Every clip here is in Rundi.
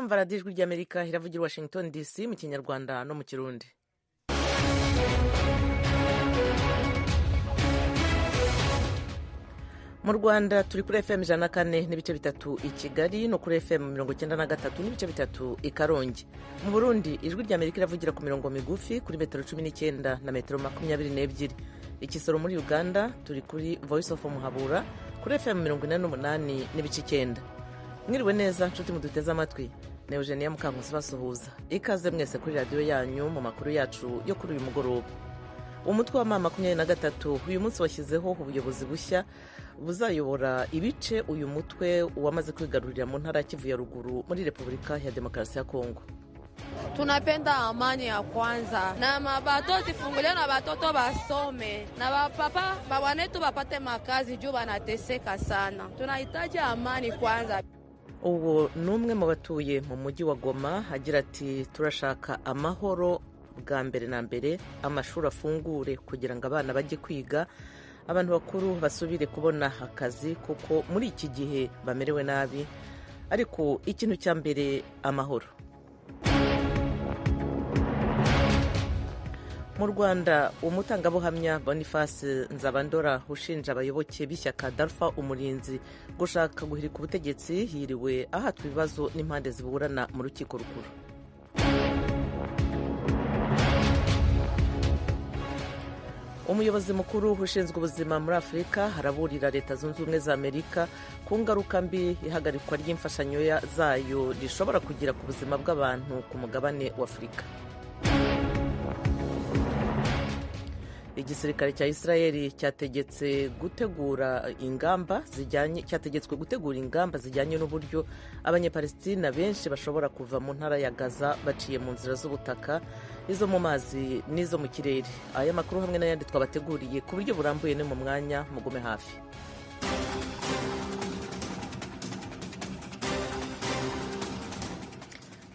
Murumva radiyo Ijwi ry'Amerika iravugira i Washington DC mu Kinyarwanda no mu Kirundi. Mu Rwanda turi kuri FM 104.3 i Kigali no kuri FM 93.3 i Karongi. Mu Burundi Ijwi ry'Amerika iravugira ku mirongo migufi kuri metero 19 na metero 22. Ikisoro muri Uganda turi kuri Voice of Muhabura kuri FM 88.9. Mwiriwe neza nshuti muduteze amatwi, ni Eugenia Mukankusi basuhuza. Ikaze mwese kuri radiyo yanyu mu makuru yacu yo kuri uyu mugoroba. Umutwe wa M23 uyu munsi washyizeho ubuyobozi bushya buzayobora ibice uyu mutwe wamaze kwigarurira mu ntara ya Kivu ya ruguru muri Repubulika ya Demokarasi ya Kongo. Tunapenda amani ya kwanza na mabato zifungulie na batoto basome na bapapa bawanetu bapate makazi juu banateseka sana. Tunahitaji amani kwanza. Uwo ni umwe mu batuye mu mujyi wa Goma agira ati turashaka amahoro bwa mbere na mbere, amashuri afungure kugira ngo abana bajye kwiga, abantu bakuru basubire kubona akazi kuko muri iki gihe bamerewe nabi, ariko ikintu cya mbere amahoro. Mu Rwanda umutangabuhamya Boniface Nzabandora ushinja abayoboke b'ishyaka Dalfa Umurinzi gushaka guhirika ubutegetsi yiriwe ahatwa ibibazo n'impande ziburana mu rukiko rukuru. Umuyobozi mukuru ushinzwe ubuzima muri Afurika haraburira Leta Zunze Ubumwe za Amerika ku ngaruka mbi ihagarikwa ry'imfashanyo zayo rishobora kugira ku buzima bw'abantu ku mugabane wa Afurika. Igisirikare cya Israeli cyategetswe gutegura ingamba zijyanye n'uburyo Abanyapalestina benshi bashobora kuva mu ntara ya Gaza baciye mu nzira z'ubutaka, izo mu mazi n'izo mu kirere. Aya makuru hamwe n'ayandi twabateguriye ku buryo burambuye ni mu mwanya, mugume hafi.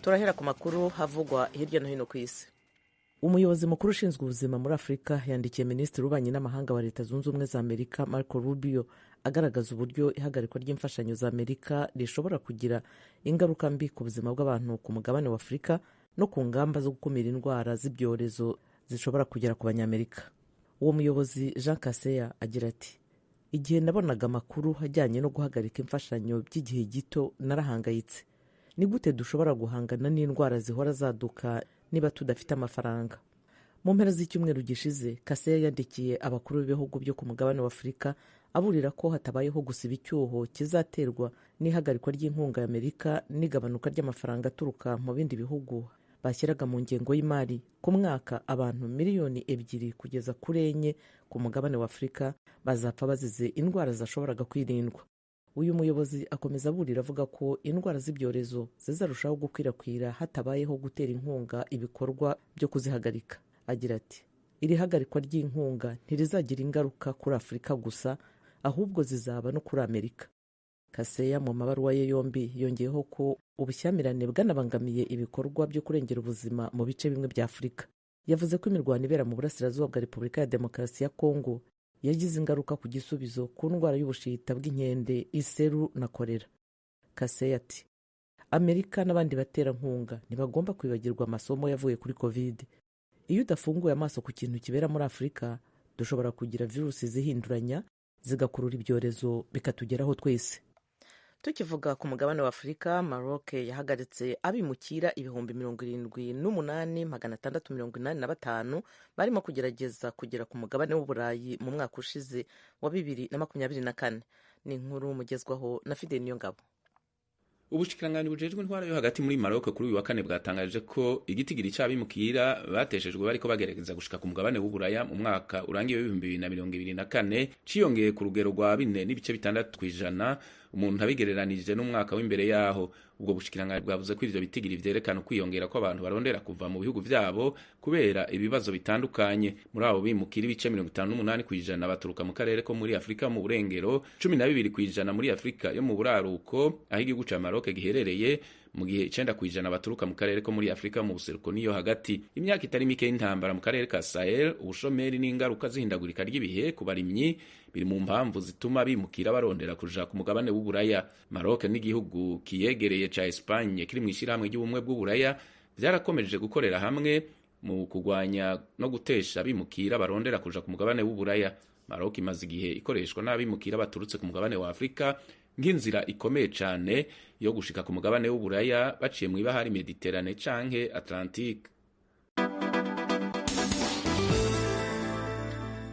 Turahera ku makuru havugwa hirya no hino ku isi. Umuyobozi mukuru ushinzwe ubuzima muri Afurika yandikiye Minisitiri w'Ububanyi n'Amahanga wa Leta Zunze Ubumwe za Amerika Marco Rubio agaragaza uburyo ihagarikwa ry'imfashanyo za Amerika rishobora kugira ingaruka mbi ku buzima bw'abantu ku mugabane wa Afurika no ku ngamba zo gukumira indwara z'ibyorezo zishobora kugera ku Banyamerika. Uwo muyobozi Jean Kaseya agira ati igihe nabonaga amakuru ajyanye no guhagarika imfashanyo by'igihe gito narahangayitse. Ni gute dushobora guhangana n'indwara zihora zaduka niba tudafite amafaranga? Mu mpera z'icyumweru gishize Kaseya yandikiye abakuru b'ibihugu byo ku mugabane wa Afurika aburira ko hatabayeho gusiba icyuho kizaterwa n'ihagarikwa ry'inkunga ya Amerika n'igabanuka ry'amafaranga aturuka mu bindi bihugu bashyiraga mu ngengo y'imari. Ku mwaka abantu 2 kugeza kuri 4 ku mugabane wa Afurika bazapfa bazize indwara zashoboraga kwirindwa. Uyu muyobozi akomeza aburira avuga ko indwara z'ibyorezo zizarushaho gukwirakwira hatabayeho gutera inkunga ibikorwa byo kuzihagarika. Agira ati iri hagarikwa ry'inkunga ntirizagira ingaruka kuri Afurika gusa, ahubwo zizaba no kuri Amerika. Kaseya mu mabaruwa ye yombi yongeyeho ko ubushyamirane bwanabangamiye ibikorwa byo kurengera ubuzima mu bice bimwe bya Afurika. Yavuze ko imirwano ibera mu burasirazuba bwa Repubulika ya Demokarasi ya Kongo yagize ingaruka ku gisubizo ku ndwara y'ubushita bw'inkende, iseru na kolera. Kaseya ati Amerika n'abandi baterankunga ntibagomba kwibagirwa amasomo yavuye kuri Covid. Iyo udafunguye amaso ku kintu kibera muri Afurika, dushobora kugira virusi zihinduranya zigakurura ibyorezo bikatugeraho twese. Tukivuga ku mugabane wa Afurika, Maroc yahagaritse abimukira 78,685 barimo kugerageza kugera ku mugabane w'Uburayi mu mwaka ushize wa 2024. Ni inkuru mugezwaho na Fidel Niyongabo. Ubushikiranganji bujejwe intwaro yo hagati muri Maroc kuri uyu wa kane bwatangaje ko igitigiri c'abimukira bateshejwe bariko bagerageza gushika ku mugabane w'Uburaya mu mwaka urangiye w'2024 ciyongeye ku rugero rwa 4.6% umuntu abigereranije n'umwaka w'imbere yaho. Ubwo bushikiranganji bwavuze ko ivyo bitigiri vyerekana ukwiyongera kw'abantu barondera kuva mu bihugu vyabo kubera ibibazo bitandukanye. Muri abo bimukira ibice 58% baturuka mu karere ko muri Afurika mu burengero, 12% muri Afurika yo mu buraruko aho igihugu ca Maroc giherereye, mu gihe 9% baturuka mu karere ko muri Afrika mu buseruko niyo hagati. Imyaka itari mike y'intambara mu karere ka Sahel, ubushomeri n'ingaruka z'ihindagurika ry'ibihe ku barimyi biri mu mpamvu zituma bimukira barondera kuja ku mugabane w'Uburaya. Maroc n'igihugu kiyegereye ca Espagne kiri mw'ishirahamwe ry'ubumwe bw'Uburaya vyarakomeje gukorera hamwe mu kugwanya no gutesha abimukira barondera kuja ku mugabane w'Uburaya. Maroc imaze igihe ikoreshwa n'abimukira baturutse ku mugabane wa Afrika nk'inzira ikomeye cane yo gushika ku mugabane w'Uburaya baciye mw'ibahari Mediterane canke Atlantique.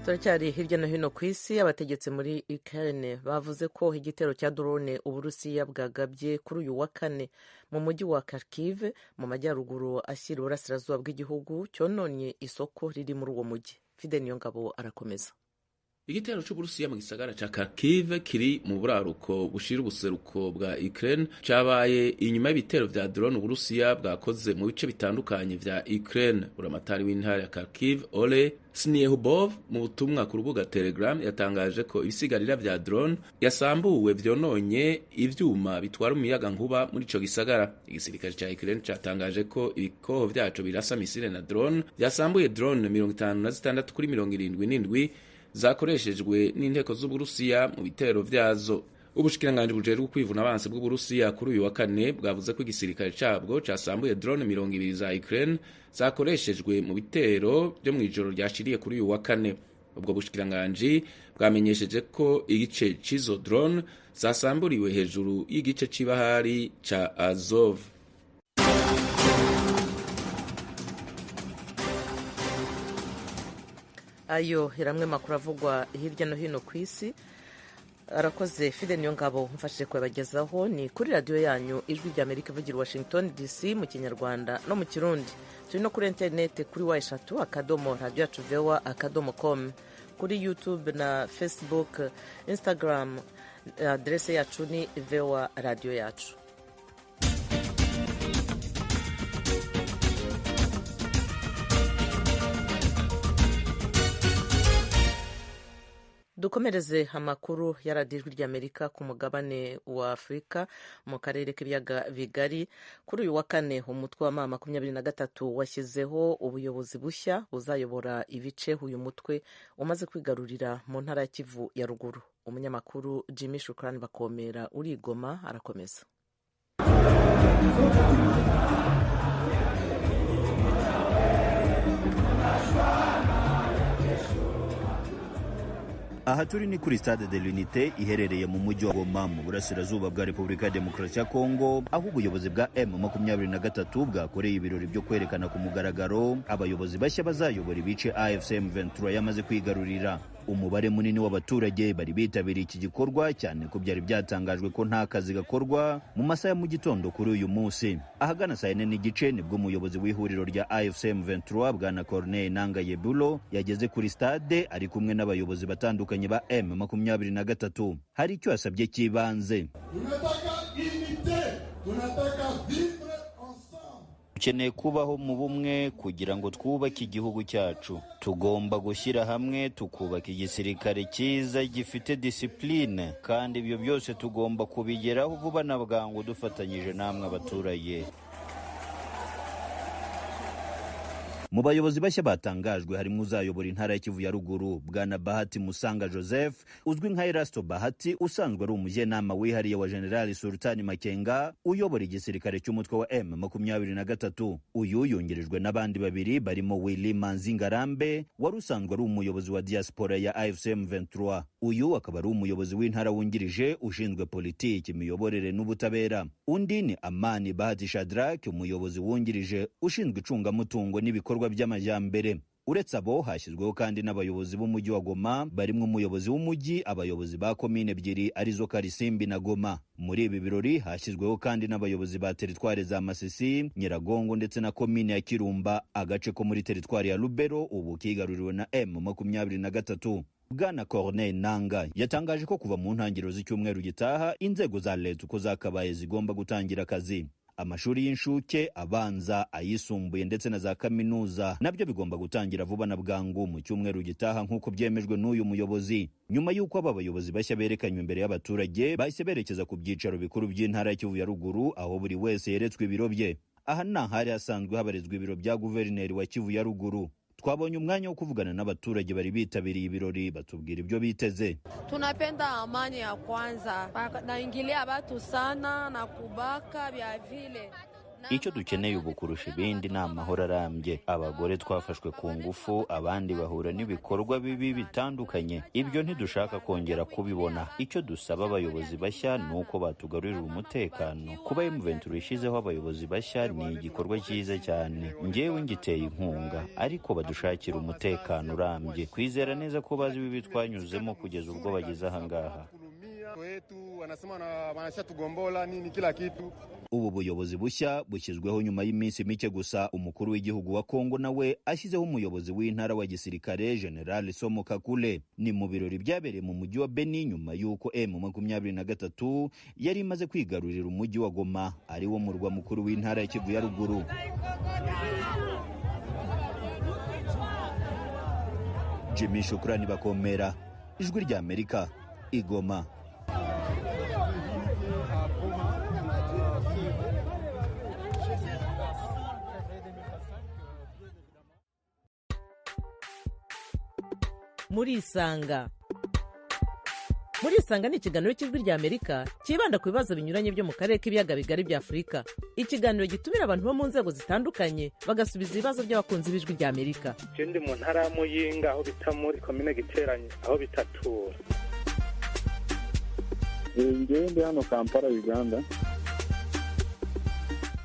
Turacyari hirya no hino ku isi. Abategetsi muri Ukraine bavuze ko igitero cya drone Uburusiya bwagabye kuri uyu wa kane mu mujyi wa Kharkiv mu majyaruguru ashyira uburasirazuba bw'igihugu cyononye isoko riri muri uwo mujyi. Fide Niyongabo arakomeza. Igitero c'Uburusiya mu gisagara ca Kharkiv kiri mu buraruko bushira ubuseruko bwa Ukraine cabaye inyuma y'ibitero vya drone Uburusiya bwakoze mu bice bitandukanye vya Ukraine. Buramatari w'intara ya Kharkiv Ole Sniehubov mu butumwa ku rubuga Telegram yatangaje ko ibisigarira vya drone yasambuwe vyononye ivyuma bitwara umuyaga nkuba muri ico gisagara. Igisirikare ca Ukraine catangaje ko ibikoho vyaco birasa misile na drone vyasambuye drone 56 kuri 77 zakoreshejwe n'inteko z'Uburusiya mu bitero vyazo. Ubushikiranganji bujejwe kwivuna abansi bw'Uburusiya kuri uyu wa kane bwavuze ko igisirikare cabwo casambuye drone 20 za Ukraine zakoreshejwe mu bitero vyo mw'ijoro ryashiriye kuri uyu wa kane. Ubwo bushikiranganji bwamenyesheje ko igice c'izo drone zasamburiwe hejuru y'igice c'ibahari ca Azov. Ayo hiramwe makuru avugwa hirya no hino ku isi. Arakoze Fide Niyongabo mfashije kubagezaho. Ni kuri radiyo yanyu Ijwi rya Amerika ivugira Washington DC mu Kinyarwanda no mu Kirundi. Turi no kuri interineti kuri w akadomo radiyo yacu voa akadomo com, kuri YouTube na Facebook, Instagram, aderese yacu ni VOA radiyo yacu. Dukomereze amakuru ya radiyo Ijwi ry'Amerika ku mugabane wa Afurika mu karere k'ibiyaga bigari. Kuri uyu wa kane umutwe wa M23 washyizeho ubuyobozi bushya buzayobora ibice uyu mutwe umaze kwigarurira mu ntara ya Kivu ya ruguru. Umunyamakuru Jimmy Shukrani Bakomera uri i Goma arakomeza. Aha turi ni kuri Stade de l'Unité iherereye mu mujyi wa Goma mu burasirazuba bwa Repubulika ya Demokarasi ya Kongo, aho ubuyobozi bwa M23 bwakoreye ibirori byo kwerekana ku mugaragaro abayobozi bashya bazayobora ibice AFC M23 yamaze kwigarurira. Umubare munini w'abaturage bari bitabiriye iki gikorwa, cyane ko byari byatangajwe ko nta kazi gakorwa mu masaha ya mu gitondo kuri uyu munsi. Ahagana saa 4:15 nibwo umuyobozi w'ihuriro rya AFC M23 Bwana Corneille Nangaa Yebulo yageze kuri stade ari kumwe n'abayobozi batandukanye ba M23. Hari icyo yasabye cy'ibanze. Dukeneye kubaho mu bumwe kugira ngo twubake igihugu cyacu. Tugomba gushyira hamwe tukubaka igisirikare cyiza gifite disipline, kandi ibyo byose tugomba kubigeraho vuba na bwangu dufatanyije namwe abaturage. Mu bayobozi bashya batangajwe harimo uzayobora intara ya Kivu ya ruguru Bwana Bahati Musanga Joseph uzwi nka Erasto Bahati, usanzwe ari umujyanama wihariye wa General Sultani Makenga uyobora igisirikare cy'umutwe wa M23. Uyu yungirijwe n'abandi babiri barimo Willy Manzi Ngarambe wari usanzwe ari umuyobozi wa diaspora ya AFC M23. Uyu akaba ari umuyobozi w'intara wungirije ushinzwe politiki, imiyoborere n'ubutabera. Undi ni Amani Bahati Shadrack, umuyobozi wungirije ushinzwe icungamutungo n'ibikorwa by'amajyambere. Uretse abo hashyizweho kandi n'abayobozi b'umujyi wa Goma barimo umuyobozi w'umujyi, abayobozi ba komine ebyiri arizo Karisimbi na Goma. Muri ibi birori hashyizweho kandi n'abayobozi ba teritwari za Masisi, Nyiragongo ndetse na komine ya Kirumba, agace ko muri teritwari ya Lubero ubu kigaruriwe na M23. Bwana Corneille Nangaa yatangaje ko kuva mu ntangiriro z'icyumweru gitaha inzego za leta uko zakabaye zigomba gutangira akazi. Amashuri y'inshuke, abanza, ayisumbuye ndetse na za kaminuza nabyo bigomba gutangira vuba na bwangu mu cyumweru gitaha, nk'uko byemejwe n'uyu muyobozi. Nyuma y'uko aba bayobozi bashya berekanywe imbere y'abaturage, bahise berekeza ku byicaro bikuru by'intara ya Kivu ya Ruguru, aho buri wese yeretswe ibiro bye. Aha ni ahari hasanzwe habarizwa ibiro bya guverineri wa Kivu ya Ruguru. Twabonye umwanya wo kuvugana n'abaturage bari bitabiriye ibirori, batubwira ibyo biteze. Tunapenda amani ya kwanza, naingilia watu sana na kubaka vya vile. Icyo dukeneye ubu kurusha ibindi ni amahoro arambye. Abagore twafashwe ku ngufu, abandi bahura n'ibikorwa bibi bitandukanye. Ibyo ntidushaka kongera kubibona. Icyo dusaba abayobozi bashya ni uko batugarurira umutekano. Kuba M23 ishyizeho abayobozi bashya ni igikorwa cyiza cyane, njyewe ngiteye inkunga, ariko badushakira umutekano urambye. Twizera neza ko bazi ibibi twanyuzemo kugeza ubwo bageze aha ngaha. Ubu buyobozi bushya bushyizweho nyuma y'iminsi mike gusa umukuru w'igihugu wa Kongo nawe ashyizeho umuyobozi w'intara wa gisirikare General Somo Kakule. Ni mu birori byabereye mu mujyi wa Beni nyuma y'uko M23 yari imaze kwigarurira umujyi wa Goma, ari wo murwa mukuru w'intara ya Kivu ya Ruguru. Jimmy Shukrani Bakomera, Ijwi rya Amerika, Igoma. Murisanga. Murisanga ni ikiganiro cy'Ijwi rya Amerika cyibanda ku bibazo binyuranye byo mu karere k'ibiyaga bigari bya Afurika. Ikiganiro gitumira abantu bo mu nzego zitandukanye bagasubiza ibibazo by'abakunzi b'Ijwi rya Amerika. Je ndi mu ntara ya Muyinga, aho bita muri komine Giteranye, aho bitatura. Njyewe ndi hano Kampala, Uganda.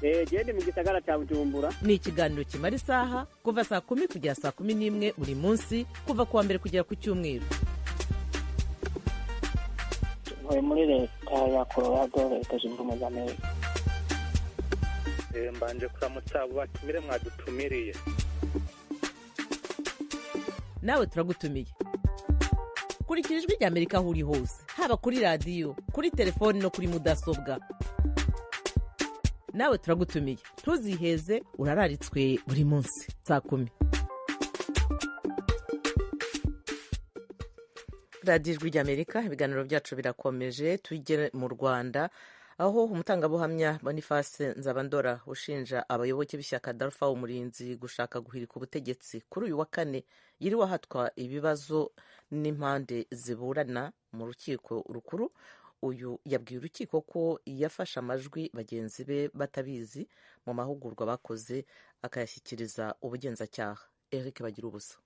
Gende mu gisagara cya Bujumbura. Ni ikiganiro kimara isaha kuva saa 10 kugera saa 11 buri munsi, kuva kuwa mbere kugera ku cyumweru. Ntuye muri leta ya Colorado, Leta Zunze Ubumwe za Amerika. Mbanje kuramutsa abo batumire mwadutumiriye. Nawe turagutumiye. Kurikira Ijwi rya Amerika aho uri hose, haba kuri radiyo, kuri telefoni no kuri mudasobwa. Nawe turagutumiye, ntuziheze, urararitswe buri munsi saa 10. Radiyo Ijwi ry'Amerika, ibiganiro byacu birakomeje. Tujye mu Rwanda, aho umutangabuhamya Boniface Nzabandora ushinja abayoboke b'ishyaka Dalfa Umurinzi gushaka guhirika ubutegetsi, kuri uyu wa kane yiriwe ahatwa ibibazo n'impande ziburana mu rukiko rukuru. Uyu yabwiye urukiko ko yafashe amajwi bagenzi be batabizi mu mahugurwa bakoze, akayashyikiriza ubugenzacyaha. Eric Bagira ubusa.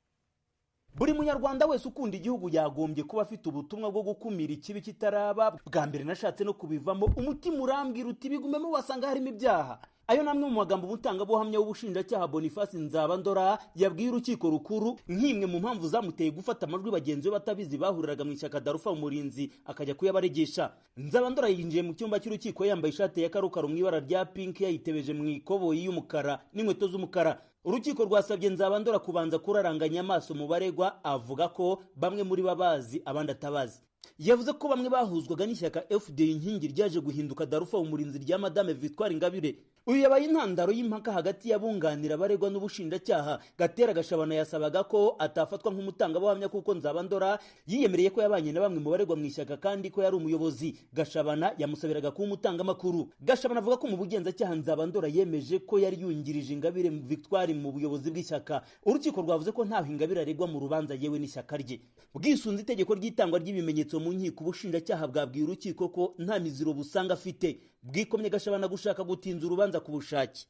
Buri munyarwanda wese ukunda igihugu yagombye kuba afite ubutumwa bwo gukumira ikibi kitaraba. Bwa mbere nashatse no kubivamo, umutima urambwira uti bigumemo wasanga harimo ibyaha. Ayo namwe mu magambo umutangabuhamya w'ubushinjacyaha Boniface Nzabandora yabwiye urukiko rukuru nk'imwe mu mpamvu zamuteye gufata amajwi bagenzi be batabizi bahuriraga mu ishyaka Darufa Umurinzi akajya kuyabaregesha. Nzabandora yinjiye mu cyumba cy'urukiko yambaye ishati ya karokaro mu ibara rya pink, yayitebeje mu ikoboyi y'umukara n'inkweto z'umukara. Urukiko rwasabye Nzabandora kubanza kuraranganya amaso mu baregwa, avuga ko bamwe muri babazi abandi atabazi. Yavuze ko bamwe bahuzwaga n'ishyaka FDI Inkingi ryaje guhinduka Darufa Umurinzi rya Madame Victoire Ingabire. Uyu yabaye intandaro y'impaka hagati y'abunganira abaregwa n'ubushinjacyaha. Gatera Gashabana yasabaga ko atafatwa nk'umutangabuhamya kuko Nzabandora yiyemereye ko yabanye na bamwe mu baregwa mu ishyaka kandi ko yari umuyobozi. Gashabana yamusabiraga kuba umutangamakuru. Gashabana avuga ko mu bugenzacyaha Nzabandora yemeje ko yari yungirije Ingabire Victoire mu buyobozi bw'ishyaka. Urukiko rwavuze ko ntaho Ingabire aregwa mu rubanza yewe n'ishyaka rye. Bwisunze itegeko ry'itangwa ry'ibimenyetso mu nkiko, ubushinjacyaha bwabwiye urukiko ko nta miziro busanga afite. Bwikomye Gashabana gushaka gutinza urubanza ku bushake.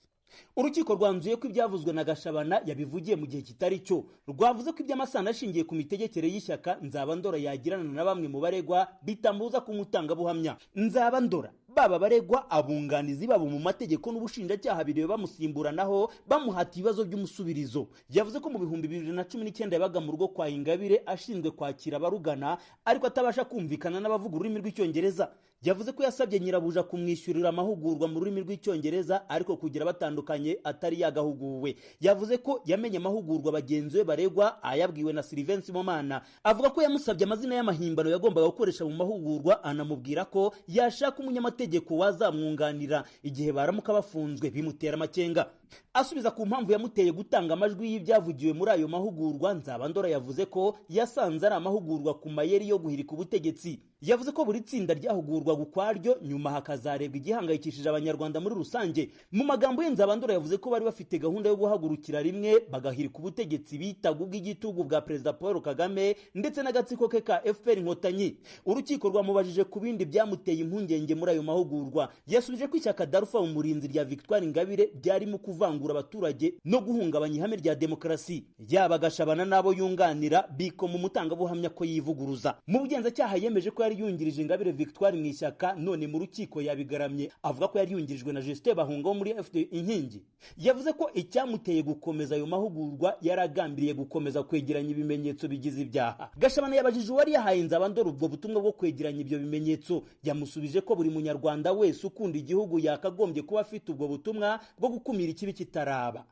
Urukiko rwanzuye ko ibyavuzwe na Gashabana yabivugiye mu gihe kitari cyo. Rwavuze ko iby'amasano ashingiye ku mitegekere y'ishyaka Nzabandora yagirana na bamwe mu baregwa bitambuza kumutangabuhamya. Nzabandora baba baregwa, abunganizi babo mu mategeko n'ubushinjacyaha bireba bamusimburanaho bamuhata ibibazo by'umusubirizo. Yavuze ko mu 2019 yabaga mu rugo kwa Ingabire ashinzwe kwakira abarugana, ariko atabasha kumvikana n'abavuga ururimi rw'Icyongereza. Yavuze ko yasabye nyirabuja kumwishyurira amahugurwa mu rurimi rw'Icyongereza, ariko kugira batandukanye atari yagahuguwe. Yavuze ko yamenye amahugurwa bagenzi be baregwa ayabwiwe na Sylvain Sibomana. Avuga ko yamusabye amazina y'amahimbano yagombaga gukoresha mu mahugurwa, anamubwira ko yashaka umunyamategeko umunyamategeko wazamwunganira igihe baramuka bafunzwe bimutera amakenga. Asubiza ku mpamvu yamuteye gutanga amajwi y'ibyavugiwe muri ayo mahugurwa, Nzabandora yavuze ko yasanze ari amahugurwa ku mayeri yo guhirika ubutegetsi. Yavuze ko buri tsinda ryahugurwaga ukwaryo, nyuma hakazarebwa igihangayikishije Abanyarwanda muri rusange. Mu magambo ye, Nzabandora yavuze ko bari bafite gahunda yo guhagurukira rimwe bagahirika ubutegetsi bitaga ubw'igitugu bwa Perezida Paul Kagame ndetse n'agatsiko ke ka FPR Inkotanyi. Urukiko rwamubajije ku bindi byamuteye impungenge muri ayo mahugurwa. Yasubije ko ishyaka Darufa Umurinzi rya Victoire Ingabire ryarimo kuvangura abaturage no guhungabanya ihame rya demokarasi. Yaba Gashabana n'abo yunganira bikoma umutangabuhamya ko yivuguruza. Mu bugenzacyaha yemeje ko yari yungirije Ingabire Victoire mu ishyaka, none mu rukiko yabigaramye avuga ko yari yungirijwe na Justin Bahunga wo muri FDU Inkingi. Yavuze ko icyamuteye gukomeza ayo mahugurwa yaragambiriye gukomeza kwegeranya ibimenyetso bigize ibyaha. Gashabana yabajije uwari yahaye Nzabandora ubwo butumwa bwo kwegeranya ibyo bimenyetso. Yamusubije ko buri munyarwanda wese ukunda igihugu yakagombye kuba afite ubwo butumwa bwo gukumira ikibi kitaraba.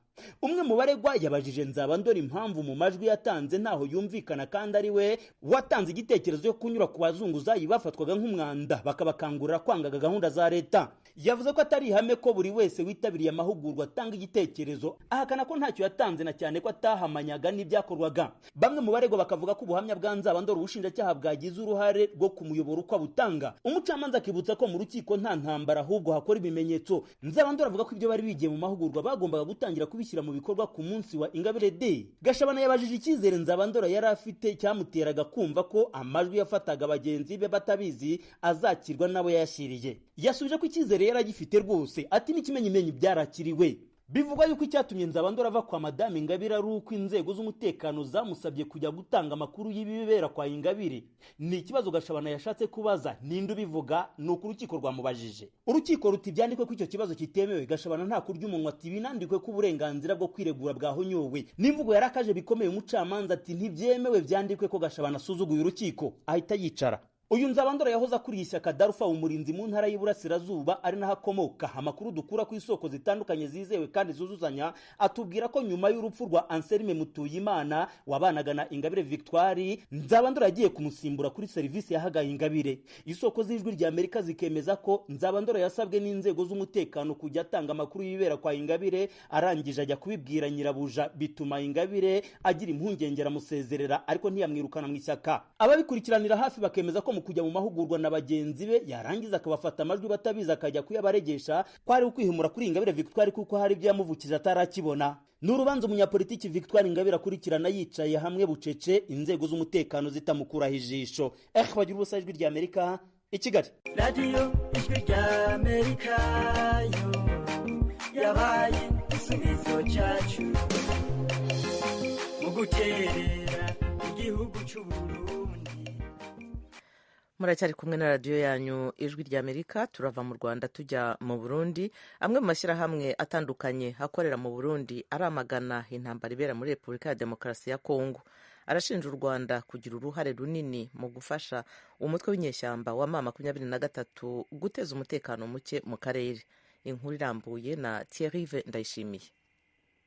Umwe mu baregwa yabajije Nzabandora impamvu mu majwi yatanze ntaho yumvikana kandi ari we watanze igitekerezo cyo kunyura ku bazunguzayi bafatwaga nk'umwanda bakabakangurira kwangaga gahunda za leta. Yavuze ko atari ihame ko buri wese witabiriye amahugurwa atanga igitekerezo, ahakana ko ntacyo yatanze na cyane ko atahamanyaga n'ibyakorwaga. Bamwe mu baregwa bakavuga ko ubuhamya bwa Nzabandora ubushinjacyaha bwagize uruhare rwo kumuyobora uko abutanga. Umucamanza akibutsa ko mu rukiko nta ntambara ahubwo hakora ibimenyetso. Nzabandora avuga ko ibyo bari bigiye mu mahugurwa bagombaga gutangira kubishyira mu bikorwa ku munsi wa Ingabire Day. Gashabana yabajije icyizere Nzabandora yari afite cyamuteraga kumva ko amajwi yafataga bagenzi be batabizi azakirwa n'abo yayashyiriye. Yasubije ko icyizere yari agifite rwose, ati n'ikimenyimenyi byarakiriwe. Bivugwa yuko icyatumye Nzabandora ava kwa Madame Ingabire ari uko inzego z'umutekano zamusabye kujya gutanga amakuru y'ibibera kwa Ingabire. Ni ikibazo Gashabana yashatse kubaza, ninde ubivuga? Ni uko urukiko rwamubajije. Urukiko ruti byandikwe ko icyo kibazo kitemewe. Gashabana nta kurya umunwa ati binandikwe ko uburenganzira bwo kwiregura bwahonyowe. N'imvugo yarakaje bikomeye umucamanza ati ntibyemewe byandikwe ko Gashabana asuzuguye urukiko, ahita yicara. Uyu Nzabandora yahoze akuriye ishyaka Darufa Umurinzi mu ntara y'Iburasirazuba ari naho akomoka. Amakuru dukura ku isoko zitandukanye zizewe kandi zuzuzanya atubwira ko nyuma y'urupfu rwa Anselme Mutuyimana wabanaga na Ingabire Victoire, Nzabandora yagiye kumusimbura kuri serivisi yahagaye Ingabire. Isoko z'Ijwi rya Amerika zikemeza ko Nzabandora yasabwe n'inzego z'umutekano kujya atanga amakuru y'ibibera kwa Ingabire, arangije ajya kubibwira nyirabuja, bituma Ingabire agira impungenge aramusezerera, ariko ntiyamwirukana mu ishyaka. Ababikurikiranira hafi bakemeza ko kujya mu mahugurwa na bagenzi be yarangiza akabafata amajwi batabizi akajya kuyabaregesha kwari ukwihimura kuri Ingabire Victoire kuko hari ibyo yamuvukije atarakibona. Ni urubanza umunyapolitiki Victoire Ingabire akurikirana yicaye hamwe bucece, inzego z'umutekano zitamukuraho ijisho. Bagira ubusa, Ijwi rya Amerika i Kigali. Radio Ijwi rya Amerika yo yabaye igisubizo cyacu mu guterera igihugu cy'Uburundi. Muracyari kumwe na radiyo yanyu Ijwi rya Amerika. Turava mu Rwanda tujya mu Burundi. Amwe mu mashyirahamwe atandukanye akorera mu Burundi aramagana intambara ibera muri Repubulika ya Demokarasi ya Kongo. Arashinja u Rwanda kugira uruhare runini mu gufasha umutwe w'inyeshyamba wa M23 guteza umutekano muke mu karere. Inkuru irambuye na Thierry Ndayishimiye.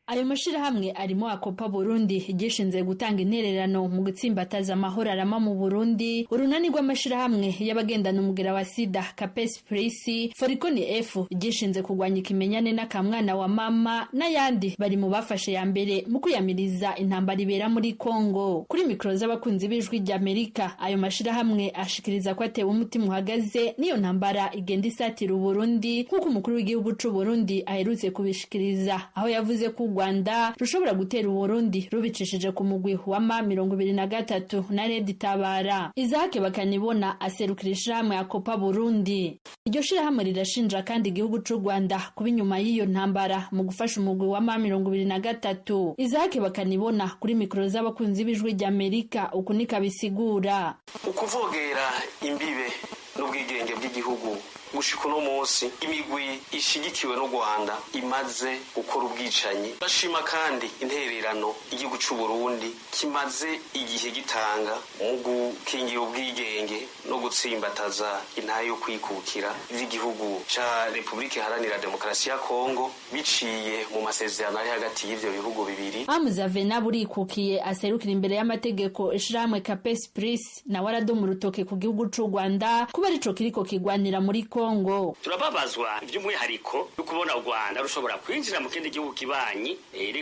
Ayo mashirahamwe arimo Akopa Burundi gishinze gutanga intererano mu gutsimbataza amahoro arama mu Burundi, urunani rw'amashirahamwe y'abagendana umugera wa sida Capes Prisi, Foriconi F gishinze kurwanya ikimenyane n'akamwana wa mama n'ayandi bari mu bafashe ya mbere mu kwiyamiriza intambara ibera muri Kongo. Kuri mikro z'abakunzi b'Ijwi rya Amerika, ayo mashirahamwe ashikiriza ko atewe umutima uhagaze n'iyo ntambara igenda isatira Burundi, nk'uko umukuru w'igihugu c'u Burundi aherutse kubishikiriza, aho yavuze ko Rwanda rushobora gutera Uburundi rubicishije ku mugwi wa M23 na Red Tabara. Isaac Bakanibona aserukira ishirahamwe Akopa Burundi. Iryo shirahamwe rirashinja kandi igihugu c'u Rwanda kuba inyuma y'iyo ntambara mu gufasha umugwi wa M23. Isaac Bakanibona kuri mikoro z'abakunzi b'Ijwi rya Amerika uku niko abisigura. Ukuvogera imbibe n'ubwigenge bw'igihugu gushika uno munsi imigwi ishigikiwe n'u Rwanda imaze gukora ubwicanyi. Bashima kandi intererano igihugu c'u Burundi kimaze igihe gitanga mu gukingira ubwigenge no gutsimbataza intahe yo kwikukira vy'igihugu ca Republika Iharanira Demokarasi ya Kongo biciye mu masezerano ari hagati y'ivyo bihugu bibiri. Amuzavena burikukiye aserukira imbere y'amategeko ishirahamwe Capes Pris nawe aradoma urutoke ku gihugu c'u Rwanda kuba arico kiriko kigwanira muri Kongo. Turababazwa by'umwihariko no kubona u Rwanda rushobora kwinjira mu kindi gihugu kibanyi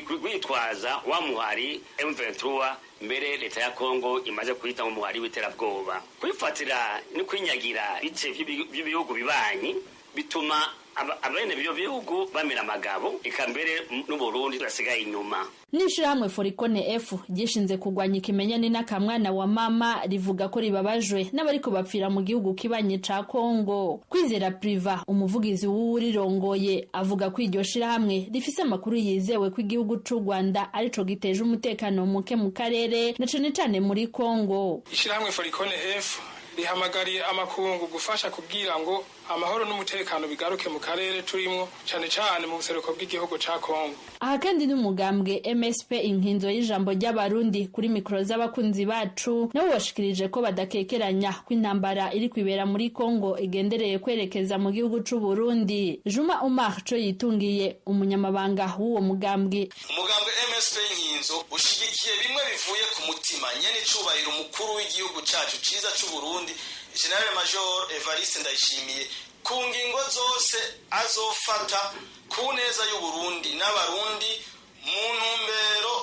rwitwaza wa muhari M23, mbere leta ya Kongo imaze kuhita mu muhari w'iterabwoba. Kwifatira no kwinyagira bice by'ibihugu bibanyi bituma abene byo bihugu bamira amagabo, eka mbere n'Uburundi turasigaye inyuma. N'ishirahamwe Forikone F gishinze kugwanya ikimenyane n'akamwana wa mama rivuga ko ribabajwe n'abariko bapfira mu gihugu kibanye ca Kongo. Kwizera Priva, umuvugizi w'urirongoye, avuga ko iryo shirahamwe rifise amakuru yizewe ko igihugu c'u Rwanda arico giteje umutekano muke mu karere na cane cane muri Kongo. Ishirahamwe Forikone F rihamagariye amakungu gufasha kubwira ngo amahoro n'umutekano bigaruke mu karere turimo, cyane cyane mu buseruko bw'igihugu ca Kongo. Aha kandi n'umugambwe MSP Inkinzo y'Ijambo ry'Abarundi kuri mikoro z'abakunzi bacu nabo bashikirije ko badakekeranya ko intambara iri kwibera muri Kongo igendereye kwerekeza mu gihugu c'u Burundi. Juma Omar co yitungiye, umunyamabanga w'uwo mugambwe. Umugambwe MSP Inkinzo ushigikiye bimwe bivuye ku mutima nyene icubahiro umukuru w'igihugu cacu ciza c'u Burundi General Major Evariste Ndayishimiye ku ngingo zose azofata ku neza y'u Burundi n'abarundi mu ntumbero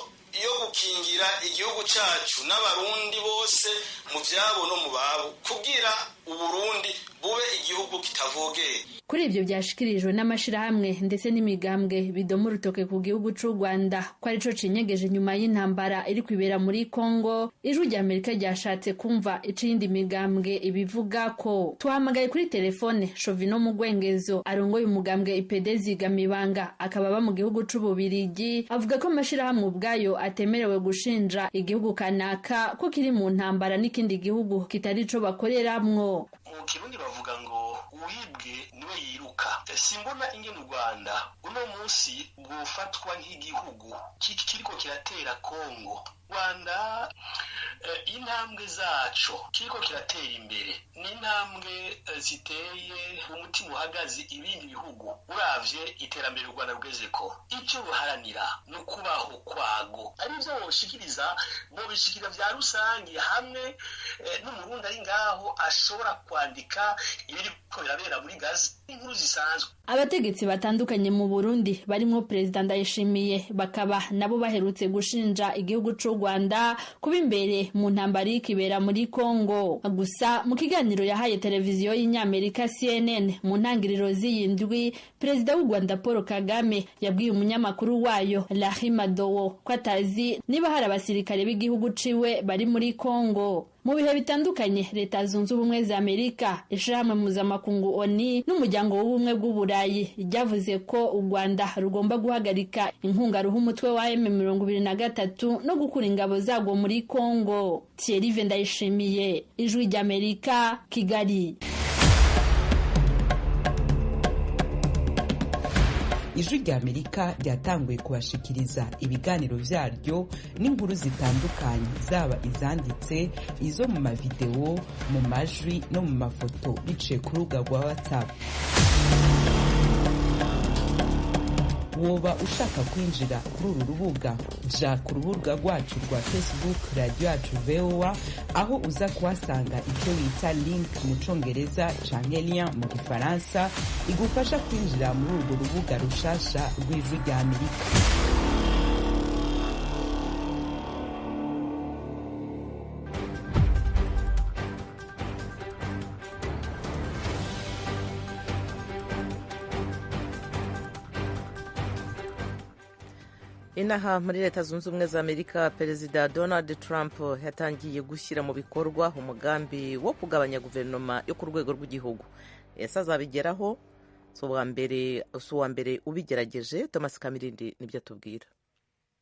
yo gukingira igihugu cacu n'abarundi bose mu vyabo no mu babo, kugira Uburundi bube igihugu kitavogera. Kuri ibyo byashikirijwe n'amashirahamwe ndetse n'imigambwe bidoma urutoke ku gihugu c'u Rwanda ko arico cinyegeje nyuma y'intambara iri kwibera muri Kongo, Ijwi rya Amerika ryashatse kumva ico iyindi migambwe ibivuga ko. Tuhamagaye kuri telefone Shovino Mugwengezo arongoye umugambwe IPD Zigamibanga, akaba aba mu gihugu c'Ububirigi, avuga ko amashirahamwe ubwayo atemerewe gushinja igihugu kanaka ko kiri mu ntambara n'ikindi gihugu kitari ico bakoreramwo. Mu Kirundi bavuga ngo uwibwe niwe yiruka. Simbona ingene u Rwanda uno munsi bwofatwa nk'igihugu kiriko kiratera Kongo. Rwanda intambwe zaco kiriko kiratera imbere ni intambwe ziteye umutima uhagaze ibindi bihugu. Uravye iterambere u Rwanda rugezeko, icyo ruharanira ni ukubaho kwago. Ari byo boshikiriza, bobishikira vya rusangi hamwe n'umurundi ari ngaho ashobora kwandika ibiriko birabera muri Gaza, inkuru zisanzwe. Abategetsi batandukanye mu Burundi barimwo Perezida Ndayishimiye bakaba nabo baherutse gushinja igihugu c'u Rwanda kuba imbere mu ntambara ikibera muri Kongo. Gusa mu kiganiro yahaye televiziyo y'Inyamerika CNN mu ntangiriro z'iyi ndwi, Perezida w'u Rwanda Paul Kagame yabwiye umunyamakuru wayo Larry Madowo ko atazi niba hari abasirikare b'igihugu ciwe bari muri Kongo. Mu bihe bitandukanye Leta Zunze Ubumwe za Amerika, ishirahamwe mpuzamakungu ONU n'umuryango w'ubumwe bw'Uburayi ryavuze ko u Rwanda rugomba guhagarika inkunga ruha umutwe wa M23 no gukura ingabo zarwo muri Kongo. Thierry Ndayishimiye, Ijwi ry'Amerika, Kigali. Ijwi ry'Amerika ryatanguye kubashikiriza ibiganiro vyaryo n'inkuru zitandukanye, zaba izanditse, izo mu mavideo, mu majwi no mu mafoto, biciye ku rubuga rwa WhatsApp. Woba ushaka kwinjira kuri uru rubuga, ja ku rubuga rwacu rwa Facebook, Radio Yacu VOA, aho uza kuhasanga icyo bita link mu Congereza canke lien mu Gifaransa, igufasha kwinjira muri urwo rubuga rushasha rw'Ijwi rya Amerika. Inaha muri Leta Zunze Ubumwe za Amerika, Perezida Donald Trump yatangiye gushyira mu bikorwa umugambi wo kugabanya guverinoma yo ku rwego rw'igihugu. Ese azabigeraho? Si uwa mbere ubigerageje. Thomas Kamirindi nibyo atubwira.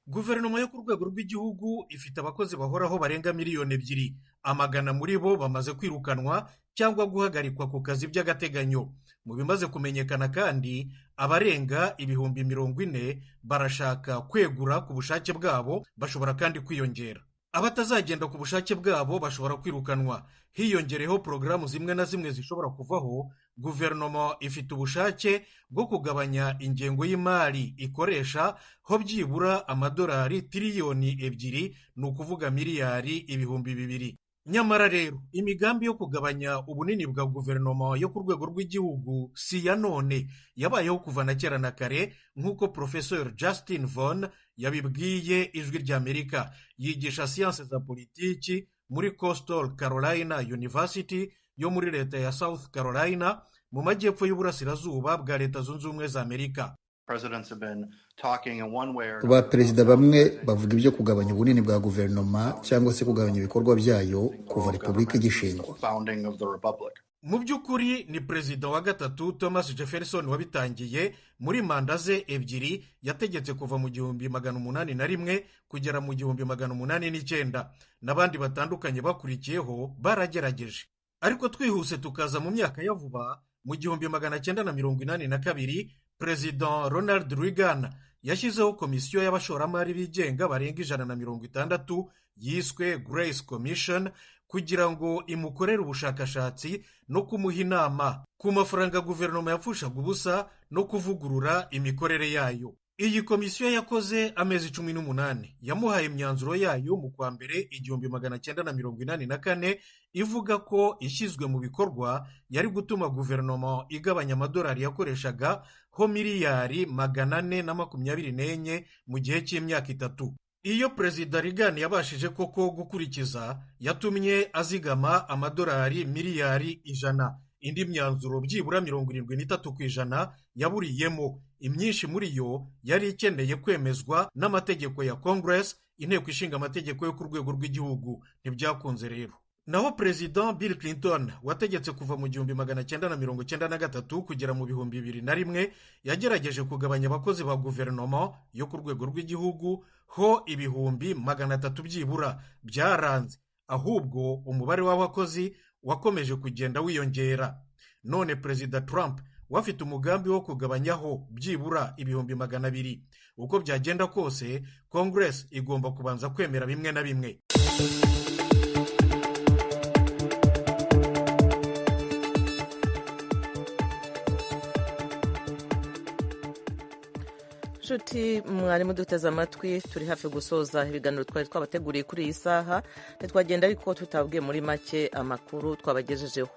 Guverinoma yo ku rwego rw'igihugu ifite abakozi bahoraho barenga 2 miliyoni, amagana muri bo bamaze kwirukanwa cyangwa guhagarikwa ku kazi by'agateganyo. Mu bimaze kumenyekana kandi, abarenga 40,000 barashaka kwegura ku bushake bwabo, bashobora kandi kwiyongera. Abatazagenda ku bushake bwabo bashobora kwirukanwa, hiyongereho porogaramu zimwe na zimwe zishobora kuvaho. Guverinoma ifite ubushake bwo kugabanya ingengo y'imari ikoresha ho byibura amadolari 2 tiriyoni, ni ukuvuga miliyari 2000. Nyamara rero imigambi yo kugabanya ubunini bwa guverinoma yo ku rwego rw'igihugu si ya none, yabayeho kuva na kera na kare, nk'uko Professor Justin Vaughn yabibwiye Ijwi ry'Amerika. Yigisha siyanse za politiki muri Coastal Carolina University yo muri leta ya South Carolina mu majyepfo y'uburasirazuba bwa Leta Zunze Ubumwe za Amerika. Ba perezida bamwe bavuga ibyo kugabanya ubunini bwa guverinoma cyangwa se kugabanya ibikorwa byayo kuva repubulika igishingwa. Mu by'ukuri ni perezida wa gatatu Thomas Jefferson wabitangiye muri manda ze ebyiri yategetse kuva mu 1801 kugera mu 1809, n'abandi batandukanye bakurikiyeho baragerageje. Ariko twihuse tukaza mu myaka ya vuba, mu 1982 Perezida Ronald Reagan yashyizeho komisiyo y'abashoramari bigenga barenga 160 yiswe Grace Commission kugira ngo imukorere ubushakashatsi no kumuha inama ku mafaranga guverinoma yapfushaga ubusa no kuvugurura imikorere yayo. Iyi komisiyo yakoze amezi 18, yamuhaye imyanzuro yayo mu kwa mbere 1984 ivuga ko ishyizwe mu bikorwa yari gutuma guverinoma igabanya amadolari yakoreshaga ho miliyari 424 mu gihe cy'imyaka 3. Iyo Perezida Reagan yabashije koko gukurikiza, yatumye azigama amadolari miliyari 100. Indi myanzuro byibura 73% yaburiyemo, imyinshi muri yo yari ikeneye kwemezwa n'amategeko ya Congress, inteko ishinga amategeko yo ku rwego rw'igihugu. Ntibyakunze rero. Naho Perezida Bill Clinton wategetse kuva mu 1993 kugera mu 2001 yagerageje kugabanya abakozi ba guverinoma yo ku rwego rw'igihugu ho 300,000 byibura, byaranze. Ahubwo umubare w'abakozi wakomeje kugenda wiyongera. None Perezida Trump wafite umugambi wo kugabanyaho byibura 200,000. Uko byagenda kose, Congress igomba kubanza kwemera bimwe na bimwe. Nshuti mwarimu duteze amatwi, turi hafi gusoza ibiganiro twari twabateguriye kuri iyi saha. Ntitwagenda ariko tutabwiye muri make amakuru twabagejejeho.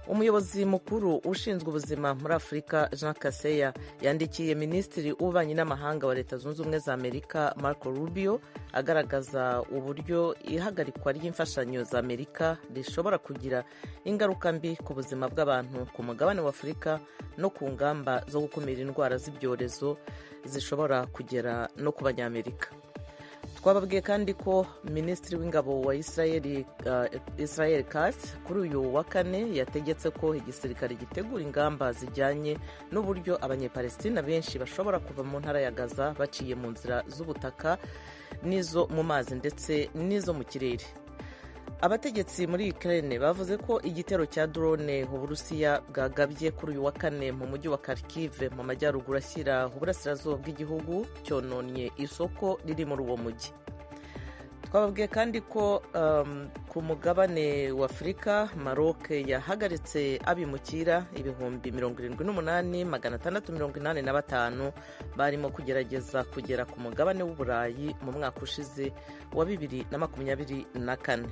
Umuyobozi mukuru ushinzwe ubuzima muri Afurika Jean Kaseya yandikiye Minisitiri w'Ububanyi n'Amahanga wa Leta Zunze Ubumwe za Amerika Marco Rubio agaragaza uburyo ihagarikwa ry'imfashanyo za Amerika rishobora kugira ingaruka mbi ku buzima bw'abantu ku mugabane wa Afurika no ku ngamba zo gukumira indwara z'ibyorezo zishobora kugera no ku Banyamerika. Twababwiye kandi ko Minisitiri w'Ingabo wa Israel Katz kuri uyu wa kane yategetse ko igisirikare gitegura ingamba zijyanye n'uburyo Abanyepalestina benshi bashobora kuva mu ntara ya Gaza baciye mu nzira z'ubutaka n'izo mu mazi ndetse n'izo mu kirere. Abategetsi muri Ukraine bavuze ko igitero cya drone Uburusiya bwagabye kuri uyu wa kane mu mujyi wa Kharkiv mu majyaruguru ashyira uburasirazuba bw'igihugu cyononnye isoko riri muri uwo mujyi. Twababwiye kandi ko ku mugabane wa Afurika Maroc yahagaritse abimukira 78,685 barimo kugerageza kugera ku mugabane w'Uburayi mu mwaka ushize wa 2024.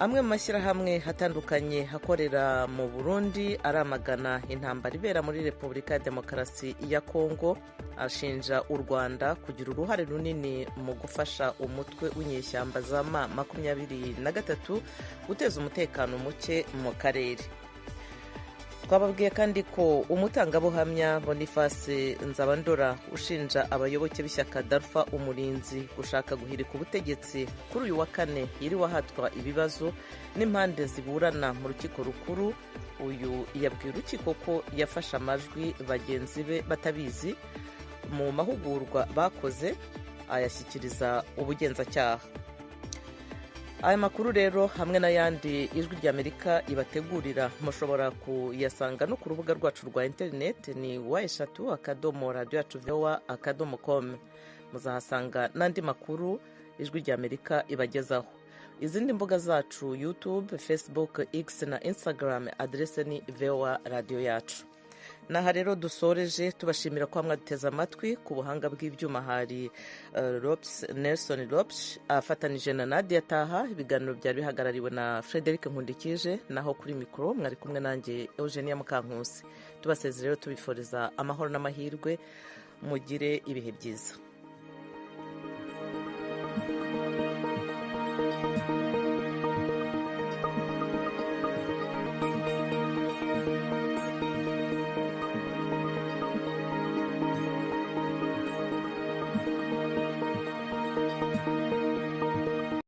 Amwe mu mashyirahamwe atandukanye akorera mu Burundi aramagana intambara ibera muri Repubulika ya Demokarasi ya Kongo, ashinja u Rwanda kugira uruhare runini mu gufasha umutwe w'inyeshyamba za M23 guteza umutekano muke mu karere. Twababwiye kandi ko umutangabuhamya Boniface Nzabandora ushinja abayoboke b'ishyaka Darfa Umurinzi gushaka guhirika ubutegetsi kuri uyu wa kane yiriwe ahatwa ibibazo n'impande ziburana mu rukiko rukuru. Uyu yabwiye urukiko ko yafashe amajwi bagenzi be batabizi mu mahugurwa bakoze ayashyikiriza ubugenzacyaha. Aya makuru rero hamwe n'ayandi Ijwi ry'Amerika ibategurira mushobora kuyasanga no ku rubuga rwacu rwa interineti ni w3.radioyacuvoa.com. Muzahasanga n'andi makuru Ijwi ry'Amerika ibagezaho. Izindi mbuga zacu YouTube, Facebook, X na Instagram, adrese ni VOA Radio Yacu. Naha rero dusoreje, tubashimira ko mwaduteze amatwi. Ku buhanga bw'ibyuma hari Rops Nelson Rops afatanije na Nadia Taha. Ibiganiro byari bihagarariwe na Frederic Nkundikije, naho kuri mikoro mwari kumwe nanjye Eugenia Mukankusi. Tubasezere rero tubifuriza amahoro n'amahirwe, mugire ibihe byiza.